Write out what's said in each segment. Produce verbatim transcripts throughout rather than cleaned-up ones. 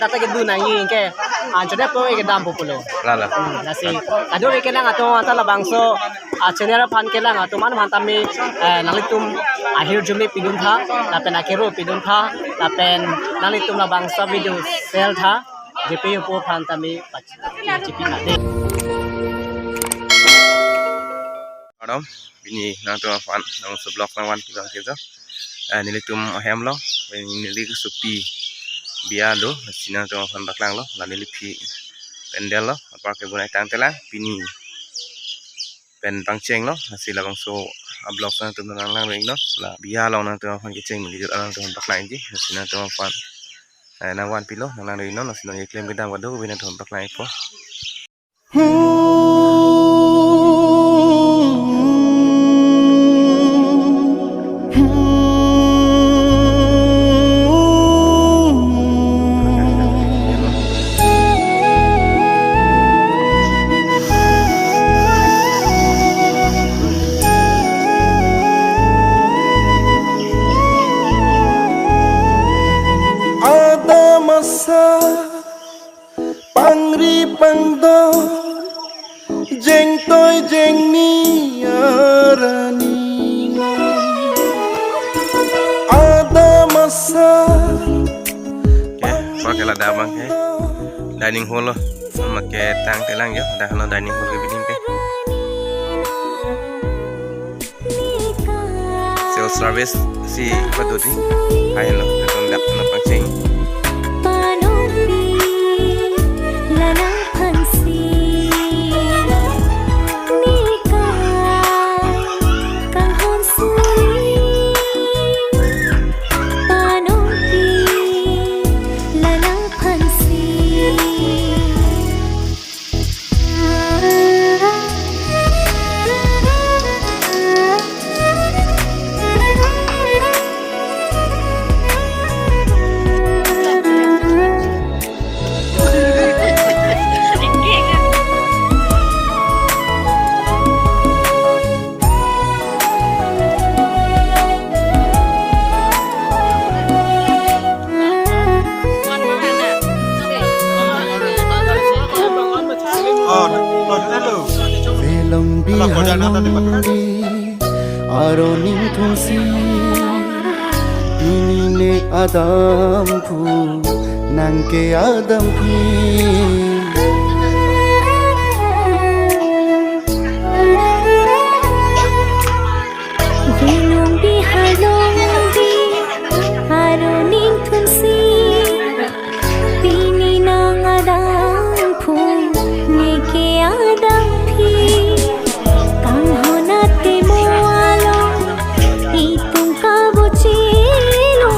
Tata kedun nangji ke, ah, anchot det po ke dampo pulo. Lalo. Hmm, lasi kadokave kelang atum anta labangso, ah, channel aphan kelang atum aphan tame, eh, nanglitum ahirjume pidun tha, lapen akero pidun tha, lapen nanglitum labangso video share tha, jepe yopo aphan tame pachipitha de. Madam, pini nangtum aphan nangso vlog nangvanpi abang ke jo. Eh, nelitum ahem lo, pini neli kesopi biya do, lasi nangtum aphan paklanglo, la neli aphi pandal lo, apar ke bonai tangtelang, pini pen pangcheng lo, lasi labangso a-vlog nangtum nanglang ring lo, la biya along nangtum aphan kecheng mili jut nangtum aphan paklangji, lasi nangtum aphan, eh, nangvanpilo, nanglang ring lo, lasi non keklem kedam kadokave nangtum aphan paklangpo. Adam asa pangri pangdo, jengtoi jengni arni. Adam asa. Oke, pakai lada abang ke. Dining hall lo. Make tangtelang jo, dah lo dining hall ke bini ke. Self service si padodi. Hai lo, datang dak na pangcheng. Belong bihalang di aro ning thungsi, pini ne adampu nang ke adamphi. Belong bihalang di aro ning thungsi, pini nang adampu ne ke adamphi. Kanghon atemo along itum kabuchilo,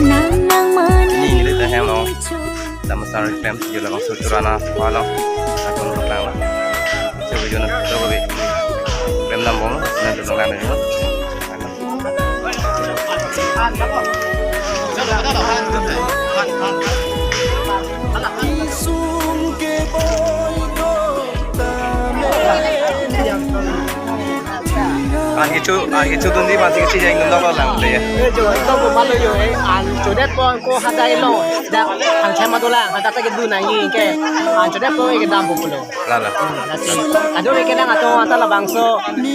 nang nang mani. Ini kita hem lo. Dam asar klem si labangso churana palo. Aton lang la. So video na to be. Klem dam bom, na to lang na. An kecho, an kecho dunji, an kecho jeng dun dolo lang te. Eh, jo, ito po malo jo, eh, anchot det po ko hadak lo, dak, ang chama dolang, hadak ta kedun nangji ke, anchot det po ke dampo pulo. Lalo. Lasi kadokave kelang atum anta labangso,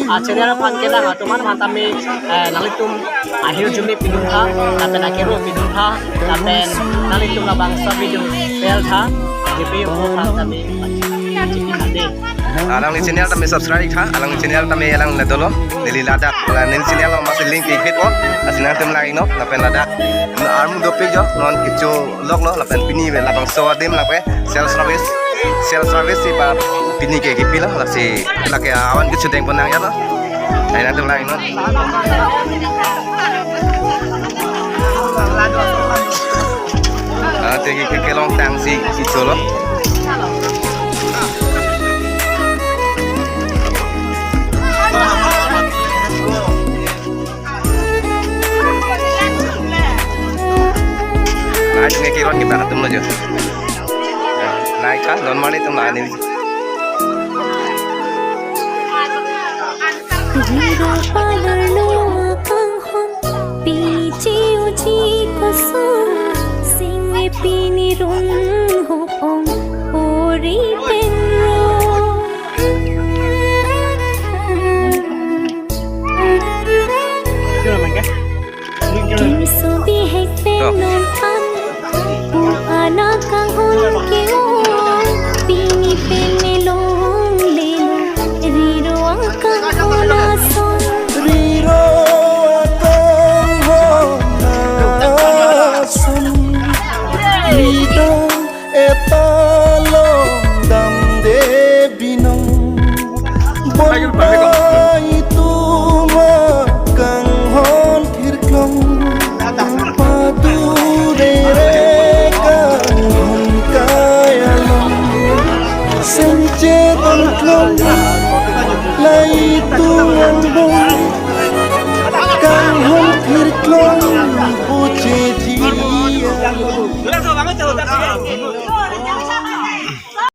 ah, channel aphan kelang atum aphan tame, eh, nanglitum ahirjume pidun tha, lapen akero pidun tha, lapen nanglitum labangso video share tha, jepe yopo aphan tame pachipitha de. Alangli channel tame subscribe tha, alangli channel tame alang le dolo, neli ladak, la neli channel lo masi link pi hit o, lasi nangtum lang iknon, lapen ladak, armu dopik jo, non kecho lok lo, lapen pini be labangso adim lapen self service, self service si ba pini ke kipilo, lasi lake awan kecho deng pon nang ya lo. Ai nangtum lang iknon. Ah, te ke, ke, kelong tang si, si cholo. Nai, nge kiron kita ketemu aja. Nai, kah, non mari tum nai ni. Hero parlor lo kanghon, pini chiu chi kosong, sing e pini run Ri pen ro. Kimso bihek pen non an. Pu anak kanghon ke-o. Pini pen me longle lo. Riro akanghon ason. Riro akanghon ason. Rida eta longdamde binong. Bonta itum akanghon thirklong. Padu rere kanghon kai along. Sengche tongklong. La itum angbong. Kanghon thirklong. Buche thi along.